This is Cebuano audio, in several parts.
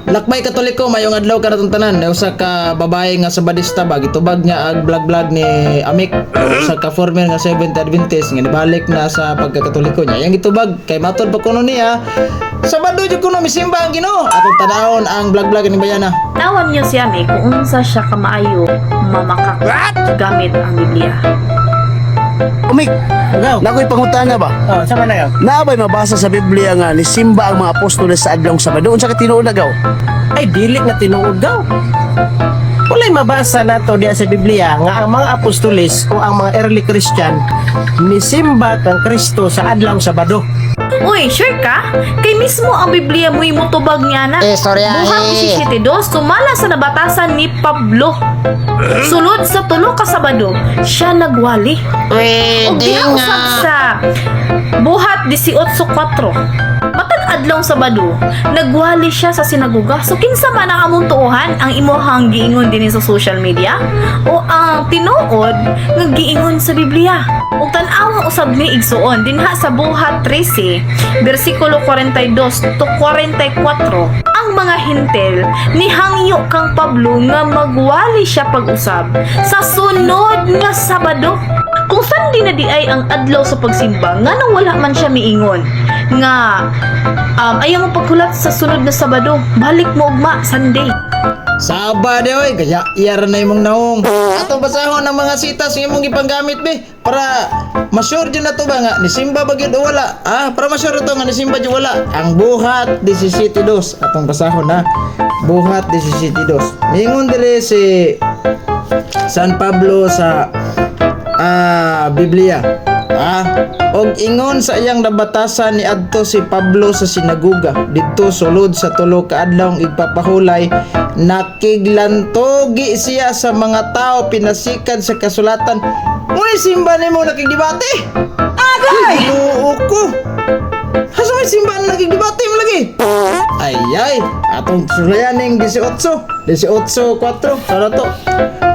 Lakbay Katoliko, mayong adlaw kanatong tanan. Usa ka babae nga Sabadista ba gitubag niya ang vlog-vlog ni Amik, usa ka former nga Seventh Adventist nga nibalik na sa pagkakatoliko niya. Yang gitubag kay matod pa kuno niya, Sabado jud kuno misimba ang Ginoo. Atong tan-awon ang vlog-vlog ni Bayana. Tan-awan niyo si Ami kung unsa siya kamaayo mamakak gamit ang Biblia. Umik, Gaw. Nakoy pangutana ba? Oh, sama na gaw. Naa bay mabasa sa Biblia nga nisimba ang mga apostoles sa adlawng Sabado? Unsa ka tinuod na, gaw? Ay, dili na tinuod, gaw. Walay mabasa nato diya sa Biblia nga ang mga apostoles o ang mga early Christian nisimba kang Kristo sa adlawng Sabado. Uy, sure ka? Kay mismo ang Biblia mo'y mutubag niya na. Eh, sorry, ah, Buhat eh. 17.2, sumala sa nabatasan ni Pablo. Sulod sa 3 ka Sabado, siya nagwali. Pwede Og diha nga. Usab sa Buhat 18.4. Matag adlawng Sabado, nagwali siya sa sinagoga. So kinsa man ang among tuohan, ang imuhang giingon dinhi sa social media o ang tinuod nga giingon sa Biblia? Ug tan-awa usab ni, igsuon, dinha sa Buhat 13 bersikulo 42 to 44, ang mga Hentil nihangyo kang Pablo nga magwali siya pag-usab sa sunod nga Sabado. Kung Sunday na di ay ang adlaw sa pagsimba, nganong wala man siya miingon nga ayaw mo paghulat sa sunod na Sabado, balik mo ugma Sunday? Sabado oy, kaya iyara na imong naong. Atong basahon ang mga sitas nga imong gipanggamit be para ma-sure jud na to ba nga nisimba ba gyud o wala. Ah, para ma-sure to nga nisimba jud wala. Ang Buhat 17.2 atong basahon na. Buhat 17.2. Mingon dire si San Pablo sa Biblia. Og ingon sa iyang nabatasan ni adto si Pablo sa sinagoga didto sulod sa 3 ka adlaw igpapahulay, nakiglantugi siya sa mga tao pinasikan sa kasulatan. Uy, simba nimo nakigdebate. Agay! Ginoo ko. Asa may simba na nakigdebate mo lagi? Ay ay, atong sulayan ning 18. 18:4 sana to.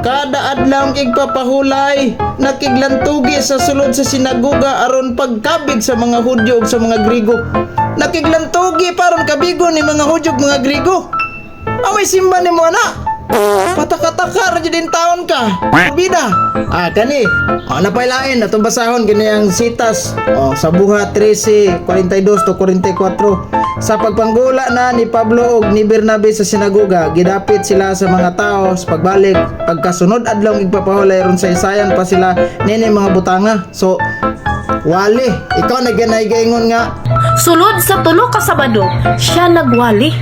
Kada adlaw igpapahulay, nakiglantugi sa sulod sa sinagoga aron pagkabig sa mga Hudyo ug sa mga Grigo. Nakiglantugi paron kabigon ni mga Hudyo ug mga Grigo. Amay simba nimo ana. Pataka-taka ra jud in taon ka. Bida. Ah, kani. Ah, napailain atong basahon kini ang sitas. Oh, sa Buhat 13:42 to 44. Sa pagpanggula na ni Pablo ug ni Bernabe sa sinagoga, gidapit sila sa mga tao sa pagbalik. Pagkasunod adlaw igpapahulay ron sa isayan pa sila nini mga butanga. So, wali, ikaw na ganay gaingon nga Sulod sa 3 ka Sabado, siya nagwali.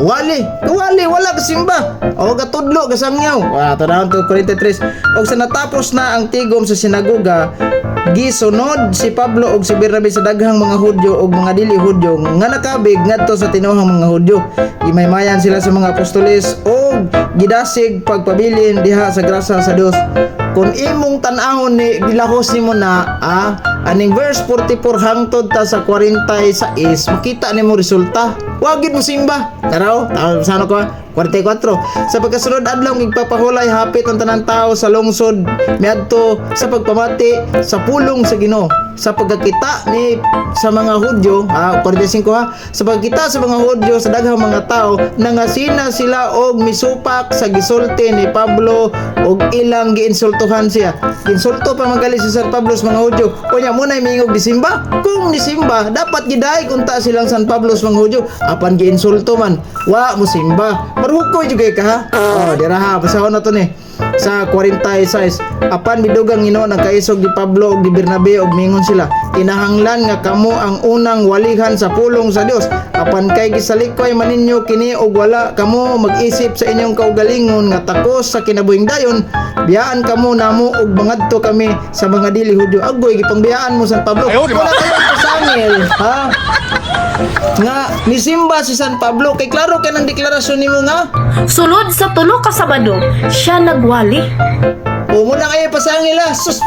Wali, wali, wala ka simba. O gatudlo gasangyaw. Wa tanawon to 43. Og sa natapos na ang tigom sa sinagoga, gisunod si Pablo og si Bernabe sa daghang mga Hudyo og mga dili Hudyo nga nakabig ngadto sa tinuhang mga Hudyo. Gimaymayan sila sa mga apostoles og gidasig pagpabilin diha sa grasa sa Dios. Kung imong tan-ahon ni gilahos nimo na aning verse 44 hangtod ta sa 46, makita nimo resulta. Wa gyud mo simba. Taraw, sana ko 44. Sa pagkasunod adlaw igpapahulay, hapit ang tanan tao sa lungsod miadto sa pagpamati sa pulong sa Ginoo. Sa pagkakita ni sa mga Hudyo, 45 ha, sa pagkita sa mga Hudyo sa daghang mga tao, nangasina sila og misupak sa gisulti ni Pablo og ilang giinsultuhan siya. Insulto pa magali si San Pablo sa mga Hudyo. Unya muna'y miingog disimba. Kung nisimba, dapat gidaig unta silang San Pablo sa mga Hudyo. Apan giinsulto man, wa mo simba. Marhukoy jud kay ka ha. Oh, dira ha, basahon na to ni sa 46. Apan midugang Ginoo ang kaisog ni Pablo ug ni Bernabe ug mingon sila, "Kinahanglan nga kamo ang unang walihan sa pulong sa Dios, apan kay gisalikoy man ninyo kini ug wala kamo mag-isip sa inyong kaugalingon nga takos sa kinabuhing dayon, biyaan kamo namo ug mangadto kami sa mga dili Hudyo." Agoy, gipangbiyaan mo San Pablo. Wala kayo pasangil ha nga nisimba si San Pablo kay klaro kay nang deklarasyon nimo nga Sulod sa 3 ka Sabado, siya nagwali. O mo na kayo pasangil ha. Sus.